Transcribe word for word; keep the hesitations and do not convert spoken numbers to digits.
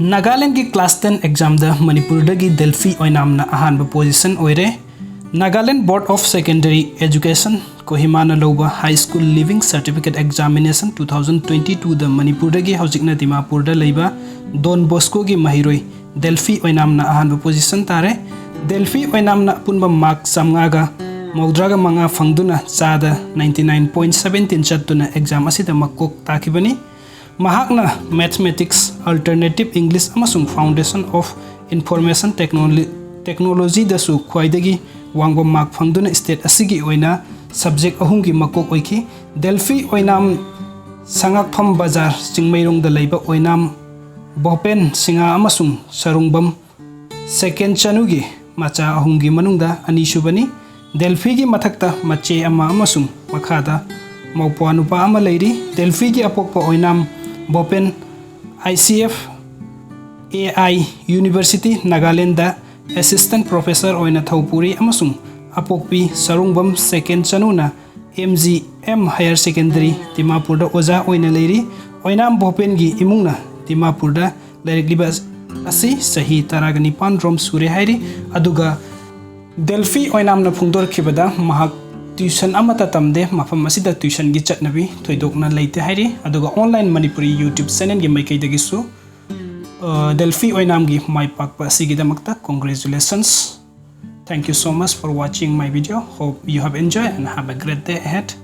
ꯅꯥꯒꯥꯂꯦꯟꯒꯤ class ten examꯗ ꯃꯅꯤꯄꯨꯔꯗꯒꯤ ꯗꯦꯜꯐꯤ ꯑꯣꯏꯅꯥꯝꯅ ꯑꯍꯥꯟꯕ position ꯑꯣꯏꯔꯦ꯫ Nagaland Board of Secondary Education, ꯀꯣꯍꯤꯃꯥꯅ ꯂꯧꯕ High School Leaving Certificate Examination two thousand twenty twoꯗ ꯃꯅꯤꯄꯨꯔꯗꯒꯤ ꯍꯧꯖꯤꯛꯅ ꯗꯤꯃꯥꯄꯨꯔꯗ ꯂꯩꯕ ꯗꯣꯟ ꯕꯣꯁꯀꯣꯒꯤ ꯃꯍꯩꯔꯣꯏ ꯗꯦꯜꯐꯤ ꯑꯣꯏꯅꯥꯝꯅ ꯑꯍꯥꯟꯕ position ꯇꯥꯔꯦ꯫ ꯗꯦꯜꯐꯤ ꯑꯣꯏꯅꯥꯝꯅ ꯑꯄꯨꯟꯕ mark ꯆꯥꯝꯃꯉꯥꯒ ꯃꯧꯗ꯭ꯔꯥꯒ ꯃꯉꯥ ꯐꯪꯗꯨꯅ ꯆꯥꯗ ninety nine point seventeen ꯆꯠꯇꯨꯅ exam ꯑꯁꯤꯗ ꯃꯀꯣꯛ ꯇꯥꯈꯤꯕꯅꯤ꯫ ꯃꯍꯥꯛꯅ Mathematics, Alternative English ꯑꯃꯁꯨꯡ Foundation of Information Technolo-, Technologyꯗꯁꯨ ꯈ꯭ꯋꯥꯏꯗꯒꯤ ꯋꯥꯡꯕ mark ꯐꯪꯗꯨꯅ state ꯑꯁꯤꯒꯤ ꯑꯣꯏꯅ subject ꯑꯍꯨꯝꯒꯤ ꯃꯀꯣꯛ ꯑꯣꯏꯈꯤ꯫ ꯗꯦꯜꯐꯤ ꯑꯣꯏꯅꯥꯝ, ꯁꯉꯥꯛꯐꯝ ꯕꯖꯥꯔ, ꯆꯤꯡꯃꯩꯔꯣꯡꯗ ꯂꯩꯕ ꯑꯣꯏꯅꯥꯝ ꯚꯣꯄꯦꯟ ꯁꯤꯡꯍ ꯑꯃꯁꯨꯡ ꯁꯔꯨꯡꯕꯝ ꯁꯦꯀꯦꯟ ꯆꯅꯨꯒꯤ ꯃꯆꯥ ꯑꯍꯨꯝꯒꯤ ꯃꯅꯨꯡꯗ ꯑꯅꯤꯁꯨꯕꯅꯤ꯫ ꯗꯦꯜꯐꯤꯒꯤ ꯃꯊꯛꯇ ꯃꯆꯦ ꯑꯃ ꯑꯃꯁꯨꯡ ꯃꯈꯥꯗ ꯃꯧꯄ꯭ꯋꯥ ꯅꯨꯄꯥ ꯑꯃ ꯂꯩꯔꯤ꯫ ꯗꯦꯜꯐꯤꯒꯤ ꯑꯄꯣꯛꯄ ꯑꯣꯏꯅꯥꯝ ꯚꯣꯄꯦꯟ ICF AI University Nagalandꯗ assistant professor ꯑꯣꯏꯅ ꯊꯧ ꯄꯨꯔꯤ ꯑꯃꯁꯨꯡ ꯑꯄꯣꯛꯄꯤ ꯁꯔꯨꯡꯕꯝ ꯁꯦꯀꯦꯟ ꯆꯅꯨꯅ MGM Higher Secondary ꯗꯤꯃꯥꯄꯨꯔꯗ ꯑꯣꯖꯥ ꯑꯣꯏꯅ ꯂꯩꯔꯤ꯫ ꯑꯣꯏꯅꯥꯝ ꯚꯣꯄꯦꯟꯒꯤ ꯏꯃꯨꯡꯅ ꯗꯤꯃꯥꯄꯨꯔꯗ ꯂꯩꯔꯛꯂꯤꯕ ꯑꯁꯤ ꯆꯍꯤ ꯇꯔꯥꯒ ꯅꯤꯄꯥꯟ ꯔꯣꯝ ꯁꯨꯔꯦ ꯍꯥꯏꯔꯤ꯫ ꯑꯗꯨꯒ ꯗꯦꯜꯐꯤ ꯑꯣꯏꯅꯥꯝꯅ ꯐꯣꯡꯗꯣꯔꯛꯈꯤꯕꯗ ꯃꯍꯥꯛ tuition ꯑꯃꯠꯇ ꯇꯝꯗꯦ, ꯃꯐꯝ ꯑꯁꯤꯗ tuitionꯒꯤ ꯆꯠꯅꯕꯤ ꯊꯣꯏꯗꯣꯛꯅ ꯂꯩꯇꯦ ꯍꯥꯏꯔꯤ꯫ ꯑꯗꯨꯒ Online Manipuri YouTube channelꯒꯤ ꯃꯥꯏꯀꯩꯗꯒꯤꯁꯨ, ꯑ, ꯗꯦꯜꯐꯤ ꯑꯣꯏꯅꯥꯝꯒꯤ ꯃꯥꯏ ꯄꯥꯛꯄ ꯑꯁꯤꯒꯤꯗꯃꯛꯇ congratulations꯫ Thank you so much for watching my video. Hope you have enjoyed and have a great day ahead.